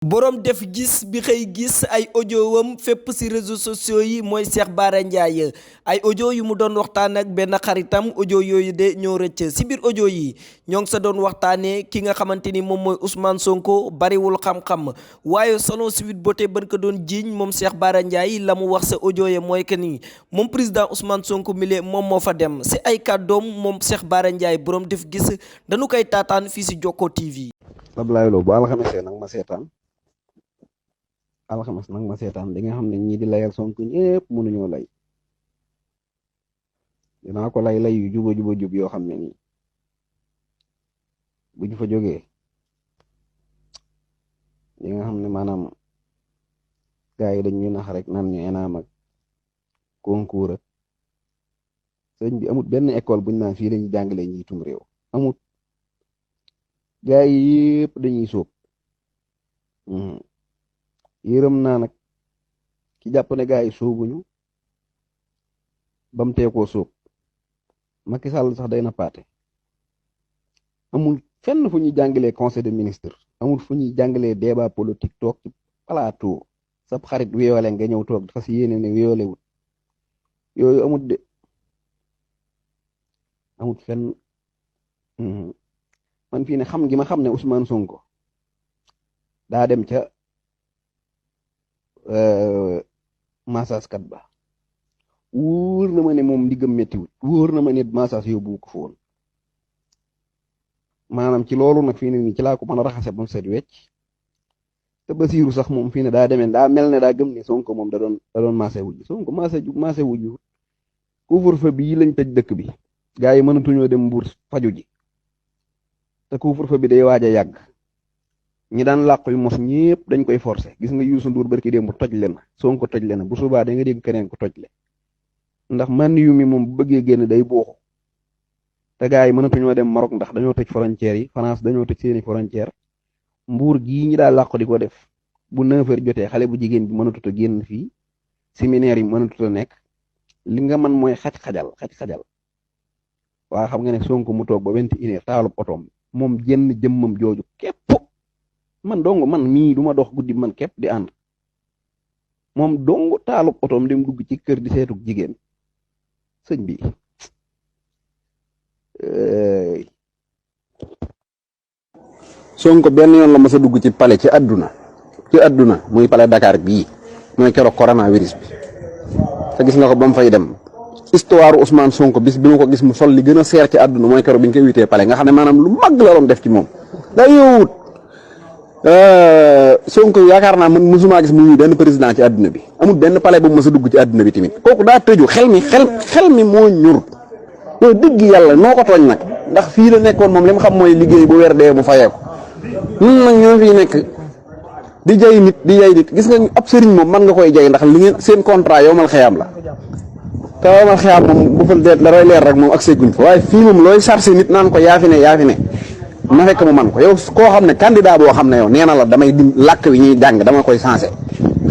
borom def gis bi xëy gis ay audiowam fépp ci réseaux sociaux yi mooy Cheikh Bara Ndiaye ay audio yu mu doon waxtaan ak benn xaritam audio yooyu de ñoo rëcc ci biir audio yi ñoo ngi sa doon waxtaanee ki nga xamante ni moom mooy Ousmane Sonko bariwul xam-xam waaye selon Sweet Beauté ban ko doon jiiñ moom Cheikh Bara Ndiaye la mu wax sa audio ya mooy que ni moom président Ousmane Sonko mile moom moo fa dem ci ay kàddoom moom Cheikh Bara Ndiaye borom def gis dañu koy taataan fii ci Jokko TV. Abdoulaye Lo bu alxames nag ma seetaan. alxames nag ma seetaan di nga xam ne ñii di layal Sonko ñëpp mënuñoo lay dinaa ko lay yu juba jub yoo xam ne nii buñ fa jógee di nga xam ne maanaam gars yi dañuy nax rek naan ñu ENAM ak concours ak sëñ bi amut benn école buñ naan fii dañuy jàngale njiitum réew amut gars yi yëpp dañuy sóob yërëm naa nag ki jàpp ne gars yi sóobuñu bam teekoo sóob Macky Sall sax day na paate amul fenn fu ñuy jàngalee conseil des ministres amul fu ñuy jàngalee débat politique toog ci plateau sab xarit wéyoole nga ñëw toog dafa si yéene ne wéyoole wut yooyu amut de amut fenn man fii ne xam gi ma xam ne Ousmane Sonko daa dem ca massage kat ba wóor na ma ne moom ndiggam méttiwut wóor na ma ne massage yóbbu ko foon maanaam ci loolu nag fii ne nii ci laa ko mën a raxase ba mu set wecc te Basiiru sax moom fii ne daa demee daa mel ne daa gëm ne Sonko moom da doon massé wujj Sonko massé wujj couvre-feu bii lañ tëj dëkk bi gaa yi mënatuñoo dem Mbuur faju ji te couvre-feu bi day waaj a yàgg ñi daan làqu yu mos ñëpp dañ koy forcer gis nga Youssou Ndour barki démb toj le na Sonko toj le na bu subaa da nga dégg keneen ko toj le ndax man yu mi moom bu bëggee génn day buuxu te gars yi mënatuñoo dem Maroc ndax dañoo tëj frontières yi France dañoo tëj seeni frontière Mbuur gii ñi daa làqu di ko def bu 9h jotee xale bu jigéen bi mënatut a génn fii séminaire yi mënatut a nekk li nga man mooy xaj-xajal waa xam nga ne Sonko mu toog ba 21h taalub otoom moom jenn jëmmam jooju képp man dong man mii du ma dox guddi man képp di ànd moom dong taalub otoom dem dugg ci kër di seetuk jigéen sëñ bi Sonko benn yoon la ma sa dugg ci palais ci àdduna muy palais Dakar bii mooy keroog coronavirus bi te gis nga ko ba mu fay dem histoire Ousmane Sonko bis bi ma ko gis mu sol li gën a seer ci àdduna mooy keroog bi ñu koy witee palais nga xam ne maanaam lu mag la doon def ci moom day yowut Sonko yaakaar naa man mësuma gis muy benn président ci àdduna bi amul benn palais bu mës a dugg ci àdduna bi tamit kooku daa tëju xel mi moo ñur loolu dëgg yàlla noo ko tooñ nag ndax fii la nekkoon moom li mu xam mooy liggéey bu weer dee mu fayeeku ñun nag ñoo fii nekk di jay nit gis nga ab sëriñ moom man nga koy jay ndax li ngeen seen contrat yow mal xëyaam la te yow mal xëyaam moom bu fa daray leer rek moom ak seguñ fa waaye fii moom looy sarse nit naan ko yaa fi ne na fekk mu man ko yow koo xam ne candidat boo xam ne yow nee na la damay dim làkk wi ñuy jàng dama koy sensé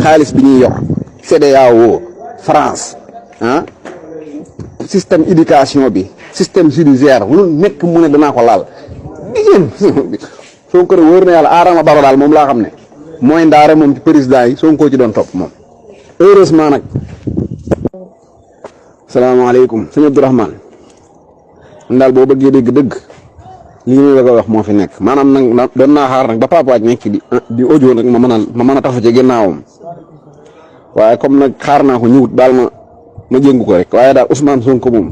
xaalis bi ñuy yor CEDEAO France système éducation bi système judiciaire lu nekk mu ne danaa ko laal digéen Sonko ne wóor na yàlla Adama Barrow daal moom laa xam ne mooy ndaare moom ci président yi Sonko ci doon topp moom heureusement nag salaamaaleykum sëñ Abdourahmane daal boo bëggee dégg dëgg lii may bëgg a wax moo fi nekk maanaam nag doon naa xaar nag ba Papa Waaj nekk di audio nag ma mën a tafu ci ginnaawam waaye comme nag xaar naa ko ñëwut daal ma jéngu ko rek waaye daal Ousmane Sonko moom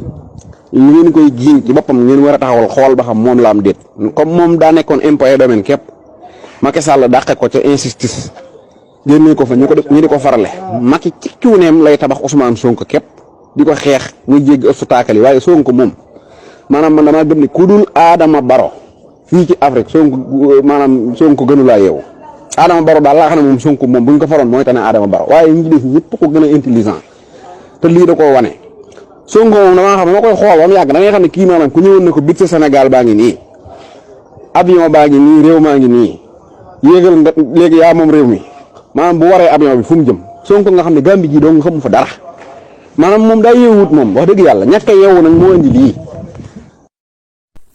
li ngeen koy jiiñ ci boppam ngeen war a taxawal xool ba xam moom la am déet comme moom daa nekkoon impôt et domaine képp Macky Sall dàqe ko ca injustice génnee ko fa ñu di ko farale Macky ci cuuneem lay tabax Ousmane Sonko képp di ko xeex muy jéggi obstacle yi waaye Sonko moom maanaam man damaa gëm ne ku dul Adama Barrow fii ci Afrique Sonko gënu laa yeewu Adama Barrow daal laa xam ne moom Sonko moom bu ñu ko faroon mooy tane Adama Barrow waaye ñi def ñëpp ko gën a intelligent te lii da koo wane Sonko moom damaa xam ne ma koy xool ba mu yàgg da ngay xam ne kii maanaam ku ñëwoon na ko bit sa Sénégal baa ngi nii avion baa ngi nii réew maa ngi nii yéegal nga léegi yaa moom réew mi maanaam bu waree avion bi fu mu jëm Sonko nga xam ne Gambie ji doo nga xamu fa dara maanaam moom daa yeewut moom wax dëgg yàlla ñàkk a yeewu nag moo indi lii